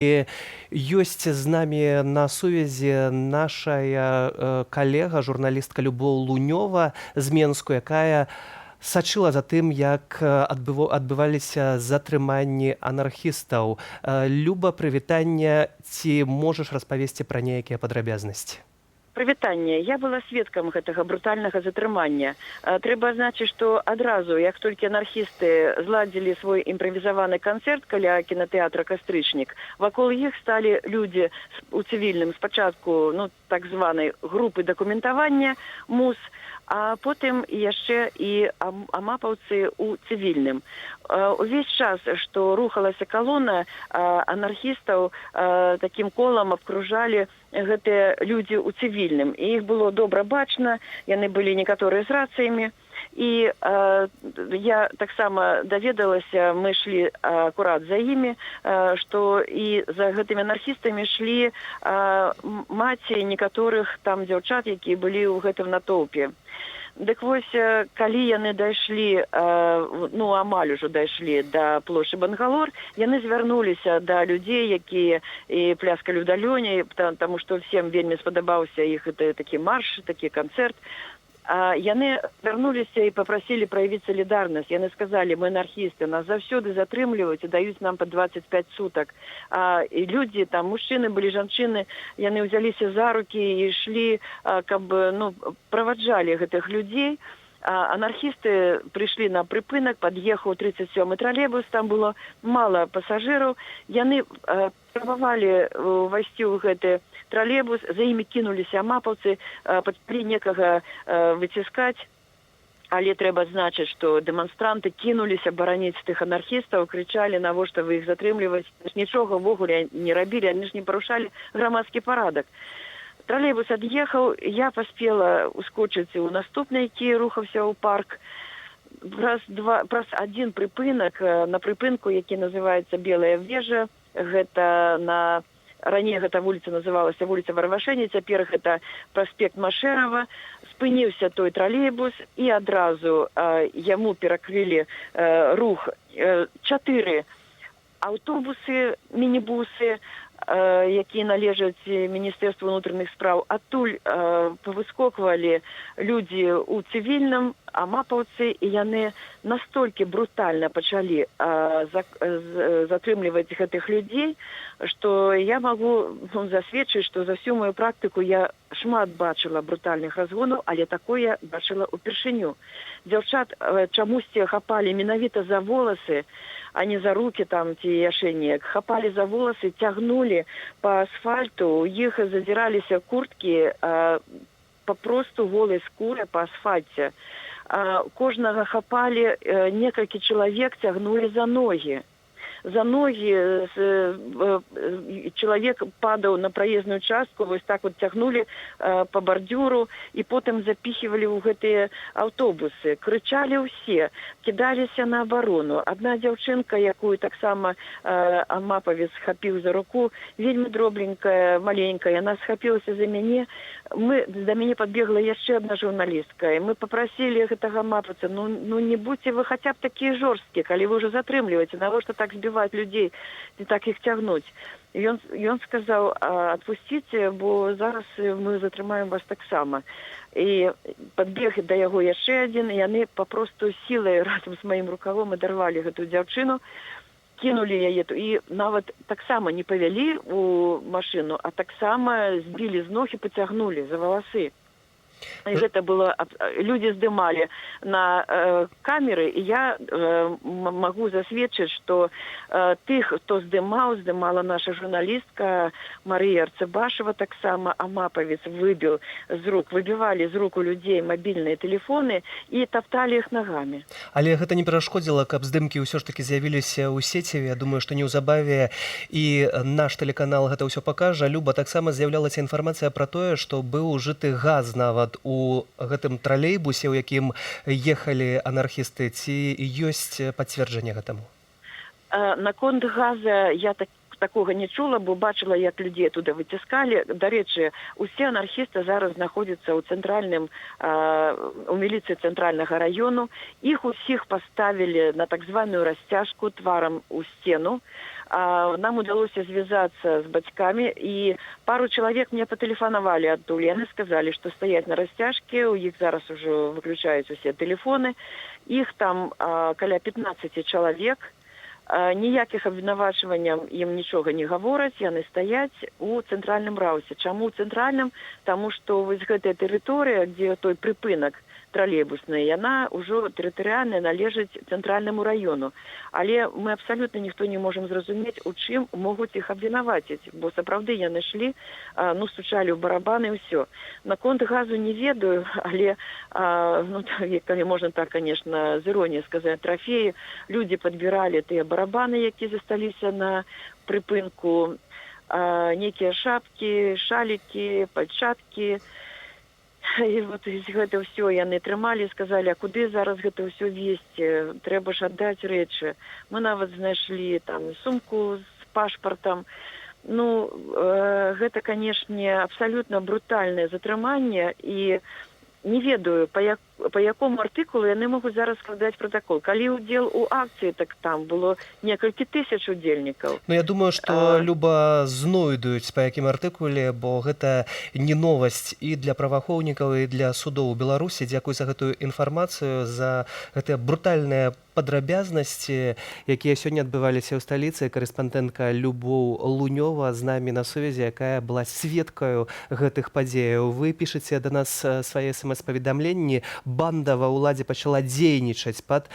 Ёсць з намі на сувязі наша калега, журналістка Любоў Лунёва з Менску, якая сачыла за тым, як адбываліся затрыманні анархістаў. Люба, прывітанне, ці можаш распавесці пра нейкія падрабязнасці? Прывітанне. Я была сведкам гэтага брутальнага затрымання. Трэба адзначыць, што адразу, як толькі анархісты зладзілі свой імправізаваны канцэрт каля кінатэатра «Кастрычнік», вакол іх сталі людзі у цывільным, спачатку, ну, так званай групы дакументавання МУС, а потым яшчэ і амапаўцы ў цывільным. Увесь час, што рухалася калона, анархістаў такім колам абкружалі гэтыя людзі ў цывільным. І іх было добра бачна, яны былі некаторыя з рацыямі. І я таксама даведалася, мы ішлі акурат за імі, што і за гэтымі анархістамі ішлі маці некаторых там дзяўчат, якія былі ў гэтым натоўпе. Дык вось, калі яны дайшлі, ну, амаль ужо дайшлі да плошчы Бангалор, яны звярнуліся да людзей, якія і пляскалі ў далёні, таму што всем вельмі спадабаўся іх это, такі марш, такі канцэрт. Яны вярнуліся і папрасілі праявіць салідарнасць. Яны сказалі: «Мы анархісты, нас заўсёды затрымліваюць і даюць нам па 25 сутак». І людзі там, мужчыны былі, жанчыны, яны ўзяліся за рукі і ішлі, каб, ну, праваджалі гэтых людзей. Анархісты прыйшлі на прыпынак, пад'ехаў 37 тралейбус, там было мала пасажыраў. Яны паспрабавалі ўвайсці ў гэты тралейбус, за імі кінуліся амапаўцы, пачалі некага выціскаць. Але трэба адзначыць, што дэманстранты кінуліся бараніць тых анархістаў, крычалі: «Навошта вы іх затрымліваць? Нічога ўвогуле не рабілі, они ж не парушалі грамадскі парадак». Тралейбус ад'ехаў, я паспела ускочыць у наступны, які рухаўся ў парк. Праз два, праз адзін прыпынак, на прыпынку, які называецца Белая вежа, гэта на раней гэта вуліца называлася вуліца Варвашэня, цяпер гэта праспект Машэрава, спыніўся той тралейбус, і адразу яму перакрылі рух чатыры аўтобусы, мінібусы, якія належаць Міністэрству унутраных спраў. Адтуль павыскоквалі людзі ў цывільным, амапаўцы, і яны настолькі брутальна пачалі затрымліваць гэтых людзей, што я магу, ну, засведчыць, што за всю мою практыку я шмат бачыла брутальных разгонаў, але такое бачыла ўпершыню. Дзяўчат чамусьці хапалі менавіта за воласы, а не за руки там ці яшчэ неяк. Хапалі за воласы, цягнулі по асфальту, у іх задзіраліся курткі, папросту голай скуры по асфальце. Кожнага хапалі, некалькі чалавек цягнулі за ногі, чалавек падаў на праезную частку, вось так вот цягнулі по бардзюру і потым запіхівалі ў гэтыя аўтобусы. Крычалі ўсе, кідаліся на абарону. Адна дзяўчынка, якую таксама амапавец хапіў за руку, вельмі дробленькая, маленькая, яна схапілася за мяне. Мы да мяне подбегла яшчэ одна журналістка, і мы папрасілі гэтага амапаўца: Ну, не будьте вы хаця б такія жорсткія, калі вы уже затрымліваеце, навошта так збіваць людзей і так іх цягнуць?» Ён сказаў: «Адпусціце, бо зараз мы затрымаем вас таксама». І падбег да яго яшчэ адзін, і яны папросту сілай разам з маім рукавом адарвалі гэтую дзяўчыну, кінулі яе і нават таксама не павялі у машыну, а таксама збілі з ног і пацягнулі за валасы. І гэта было, людзі здымалі на камеры, і я магу засведчыць, што тых, хто здымаў, здымала наша журналістка Марыя Арцыбашева, таксама амапавец выбіў з рук, выбівалі з рук у людзей мабільныя тэлефоны і тапталі іх нагамі. Але гэта не перашкодзіла, каб здымкі ўсё ж такі з'явіліся ў сеціве. Я думаю, што неўзабаве і наш тэлеканал гэта ўсё пакажа. Люба, таксама з'яўлялася інфармацыя пра тое, што быў ужыты газ нават у гэтым тралейбусе, у якім ехалі анархісты. Ці ёсць пацверджанне гэтаму? Наконт газа я такога не чула, бо бачыла, як людзей туды выціскалі. Дарэчы, усе анархісты зараз знаходзяцца ў цэнтральным у міліцыі цэнтральнага раёну. Іх усіх паставілі на так званую расцяжку тварам у сцену. Нам удалося звязацца з бацькамі, і пару чалавек мне патэлефанавалі адтуль. Яны сказалі, што стаяць на расцяжке, у іх зараз ужо выключаюць усе тэлефоны. Іх там каля 15 чалавек. Ніякіх абвінавачванняў ім нічога не гавораць, яны стаяць у цэнтральным раусе. Чаму ў цэнтральным? Таму што вось гэтая тэрыторыя, дзе той прыпынак тралейбусны, яна ўжо тэрытарыяльна належыць цэнтральнаму раёну. Але мы абсалютна ніхто не можам зразумець, у чым могуць іх абвінаваціць, бо сапраўды яны шлі, ну, стучалі ў барабаны, ўсё. Наконт газу не ведаю, але ну, так, калі можна так, конечно, з іроніяй сказаць, трафеі, людзі падбіралі тыя барабаны, які засталіся на прыпынку, нейкія шапкі, шалікі, пальчаткі. І вот гэта ўсё яны трымалі, сказалі: «А куды зараз гэта ўсё весці? Трэба ж аддаць рэчы». Мы нават знайшлі там сумку з пашпартам. Ну, гэта, канешне, абсалютна брутальнае затрыманне, і не ведаю, па якому артыкулу яны могуць зараз складаць пратакол. Калі ўдзел у акцыі, так там было некалькі тысяч удзельнікаў. Ну, я думаю, што, Люба, знойдуць, па якім артыкуле, бо гэта не новасць і для праваахоўнікаў, і для судоў у Беларусі. Дзякуй за гэтую інфармацыю, за гэтыя брутальныя падрабязнасці, якія сёння адбываліся ў сталіцы. Карэспандэнтка Любоў Лунёва з намі на сувязі, якая была сведкаю гэтых падзеяў. Вы пішаце да нас свае смс-паведамленні: «Банда ва ўладзе пачала дзейнічаць пад